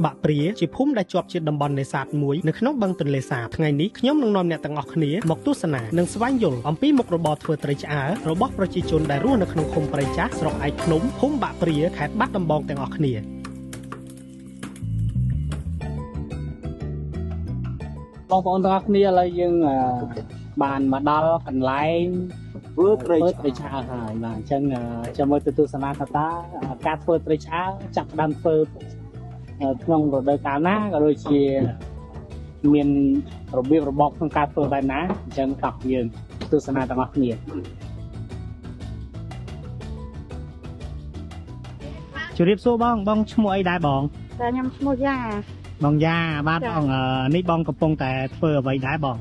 បាក់ព្រាជាភូមិដែលជាប់ជាតំបន់នេសាទមួយនៅក្នុងបឹងទន្លេសាបថ្ងៃនេះខ្ញុំនឹងនាំអ្នកទាំងអស់គ្នាមកទស្សនានិងស្វែងយល់អំពីមុខរបរធ្វើត្រីឆ្អើររបស់ប្រជាជនដែលរស់នៅក្នុងឃុំព្រៃចាស់ស្រុកឯកភ្នំភូមិបាក់ព្រាខេត្តបាត់ដំបងទាំងអស់គ្នាបងប្អូនទាំងអស់គ្នាឥឡូវយើងបានមកដល់កន្លែងធ្វើត្រីឆ្អើរហើយបាទអញ្ចឹងចាំមើលទៅទស្សនាថាតើការធ្វើត្រីឆ្អើរចាប់ផ្ដើមធ្វើក្នុងរដូវកាលណាក៏ដូចជាមានរបៀបរបបក្នុងការធ្វើបែបណាអញ្ចឹងតោះយើងទស្សនាទាំងអស់គ្នាជម្រាបសួរបងបងឈ្មោះអីដែរបងតែខ្ញុំឈ្មោះយ៉ាបងយ៉ាបាទបងនេះបងកំពុងតែធ្វើអ្វីដែរបង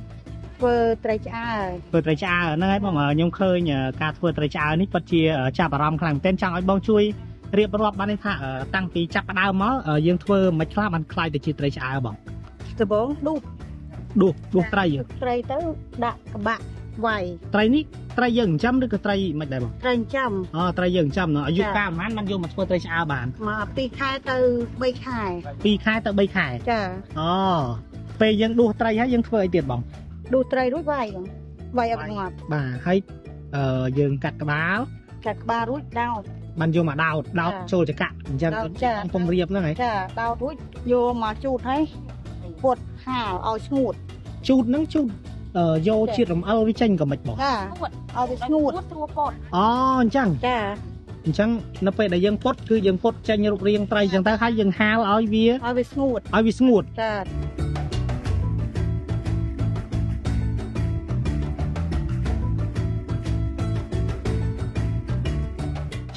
ធ្វើត្រីឆ្អើរធ្វើត្រីឆ្អើរហ្នឹងហើយបងខ្ញុំឃើញការធ្វើត្រីឆ្អើរនេះពិតជាចាប់អារម្មណ៍ខ្លាំងមែនទែនចង់ឲ្យបងជួយរៀបរាប់បាននេះថាតាំងពីចាប់ផ្ដើមមកយើងធ្វើមិនខ្លះបានខ្លាយទៅជាត្រីឆ្អើរបងដំបូងដួសដួសត្រីត្រីទៅដាក់ក្បាក់វាយត្រីនេះត្រីយើងចិញ្ចឹមឬក៏ត្រីមិនដែរបងត្រីចិញ្ចឹមអូត្រីយើងចិញ្ចឹមអាយុកាលប៉ុន្មានបានយកមកធ្វើត្រីឆ្អើរបានមក2ខែទៅ3ខែ2ខែទៅ3ខែចាអូពេលយើងដួសត្រីហើយយើងធ្វើអីទៀតបងដួសត្រីរួចវាយបងវាយឲ្យងាប់បាទហើយយើងកាត់ក្បាលកាត់ក្បាលរួចដោតបានយកមកដោតដោតចូលចកាក់អញ្ចឹងពំរៀបហ្នឹងហ៎ចាដោតរួចយកមកជូតហើយពត់ហាលឲ្យស្ងួតជូតហ្នឹងជូតយកជាតិរំអិលវាចេញក៏មិនបងចាឲ្យវាស្ងួតស្រួលពត់អូអញ្ចឹងចាអញ្ចឹងនៅពេលដែលយើងពត់គឺយើងពត់ចេញរូបរាងត្រីអញ្ចឹងទៅហើយយើងហាលឲ្យវាស្ងួតឲ្យវាស្ងួតចា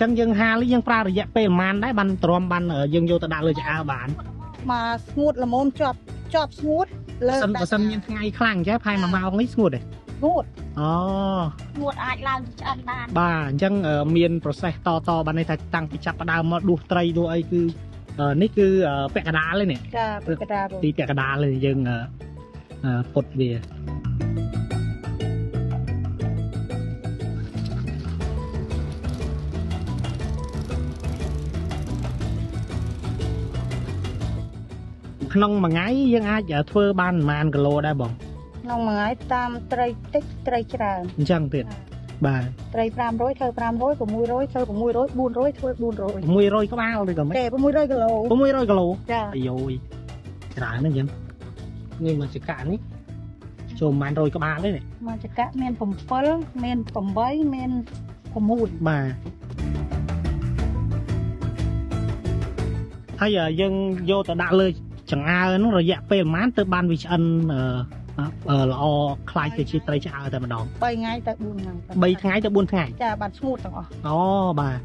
ចឹងយើងហាលយើងប្រើរយៈពេលប្រហែលដែរបានទ្រាំបានយើងយកទៅដាក់លើឆ្អើរបានមកស្ងួតល្មមជាប់ស្ងួតលើបើសិនមានថ្ងៃខ្លាំងចេះផែ1ម៉ោងនេះស្ងួតទេស្ងួតអូស្ងួតអាចឡើងឆ្អិនបានបាទអញ្ចឹងមាន process តបានន័យថាតាំងពីចាប់ផ្ដើមមកដួសត្រីដួសអីគឺនេះគឺពាក់កណ្ដាលទេនេះចាពាក់កណ្ដាលទីពាក់កណ្ដាលយើងពុតវាក្នុងមួយថ្ងៃយើងអាចធ្វើបានប្រហែលគីឡូដែរបងក្នុងមួយថ្ងៃតាមត្រីតិចត្រីច្រើនអញ្ចឹងទៀតបាទត្រី500ធ្វើ500 600ធ្វើ600 400ធ្វើ400 600ក្បាលឬក៏មិនទេ600គីឡូ600គីឡូចាអាយយច្រើនណាស់អញ្ចឹងនេះមួយចកានេះចូលប្រហែល100ក្បាលទេនេះមួយចកាមាន7មាន8មាន6បាទហើយយើងយកទៅដាក់លើចង្អើរនោះរយៈពេលប្រហែលទៅបានវាឆ្អិនល្អខ្លាយទៅជាត្រីឆ្អើរតែម្ដង3ថ្ងៃទៅ4ថ្ងៃ 3ថ្ងៃទៅ4ថ្ងៃចាបានស្ងួតទាំងអស់អូបាទ